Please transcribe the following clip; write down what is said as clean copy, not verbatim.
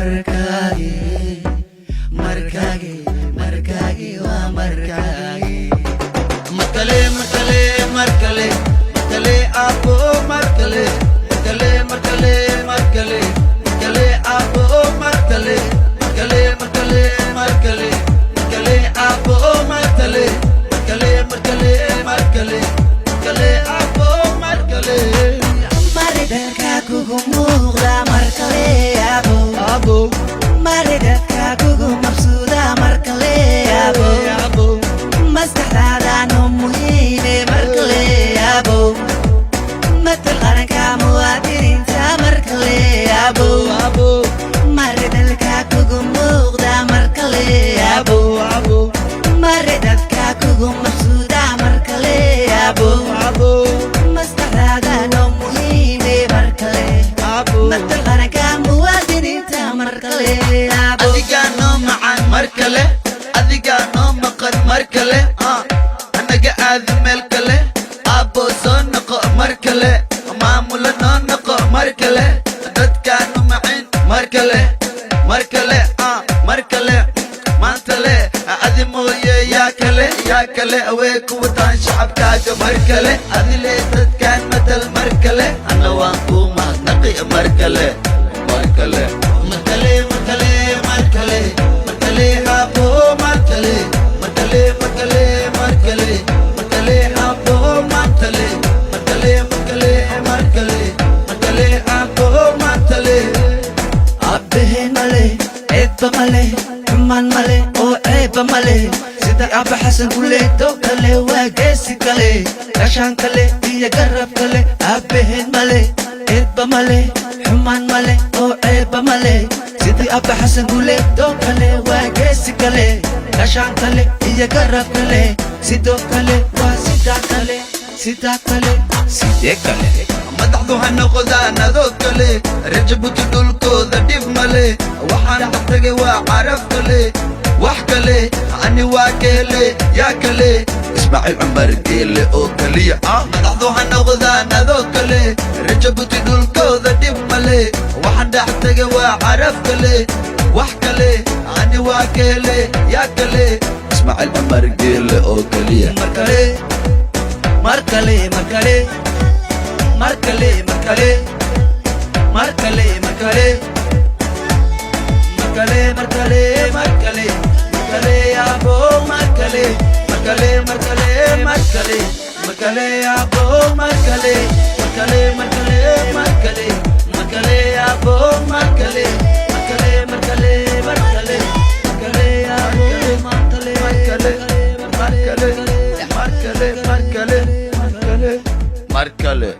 Markaagi, markaagi, markaagi, waa markaagi. Markale, markale, markale, markale aabo, markale, markale, markale, markale, markale aabo, markale, markale, markale, markale, markale aabo, markale, markale, markale, markale, markale aabo, markale. Mari dalka kugu muuqda markale aabo. Aabo. Mari dadka kugu mabsuuda markale aabo. Aabo. Maskaxdaada noo muhiime markale aabo. Matal qaranka muwaadiniinta markale aabo. Aabo. Mari dalka kugu muuqda markale aabo. Aabo. Mari dadka kugu mabsuuda markale aabo. Aabo. Maskaxdaada noo muhiime markale. Aabo. Matal qaranka muwaadiniinta markale aabo. Adigaa noo macaan mar kale, adigaa noo maqan mar kale, anaga aadi meel kale. Aabbo, soo noqo mar kale, maamula noo noqo mar kale, dadkaanu macin mar kale, mar kale, mar kale, maanta le adi mooye yaa kale, yaa kale awee ku wataan shacabkaaga mar kale? Adile dadkaan matal mar kale, anna waan kuu mahadnaqi mar kale, mar kale, mar kale, mar kale, mar kale, mar kale aabbo, mar kale, mar kale, mar kale, mar kale, mar kale aabbo, mar kale, mar kale, mar kale, mar kale, mar kale aabbo, mar kale. Aabaheen male, ceebba male, xumaan male oo ceebba male. Sida Aabba Xasan Guleedo kale, waa geesi kale, gashaan kale iyo garab kale. Aabaheen male, ceebba male, xumaan male oo ceebba male. Sidii Aabba Xasan Guleedo kale, waa geesi kale, gashaan kale iyo garab kale. Sidoo kale waa sidaa kale, sidaa kale, sidee kale? Madaxdu ha noqdaan adoo kale, Reer Jabuuti dhulkooda dhib male. Waxaan dhex tagay waa caraf kale, wax kale ani waa keele, yaa kale? Ismaaciil Cumar Geele oo keliya. Madaxdu ha noqdaan adoo kale, Reer Jabuuti dhulkooda dhib male. Waxaan dhex tagay waa caraf kale, wax kale ani waa keele, yaa kale? Ismaaciil Cumar Geele oo keliya. Mar kale, mar kale, mar kale, mar kale, mar kale, mar kale, mar kale, mar kale, mar kale, mar kale, mar kale aabo, mar kale, mar kale, mar kale, mar kale, mar kale aabo, mar kale, mar kale, mar kale, mar kale, mar kale aabo, mar kale, mar kale, mar kale, mar kale, mar kale aabo, mar kale. Mar kale, mar kale, mar kale, mar kale, mar kale, mar kale.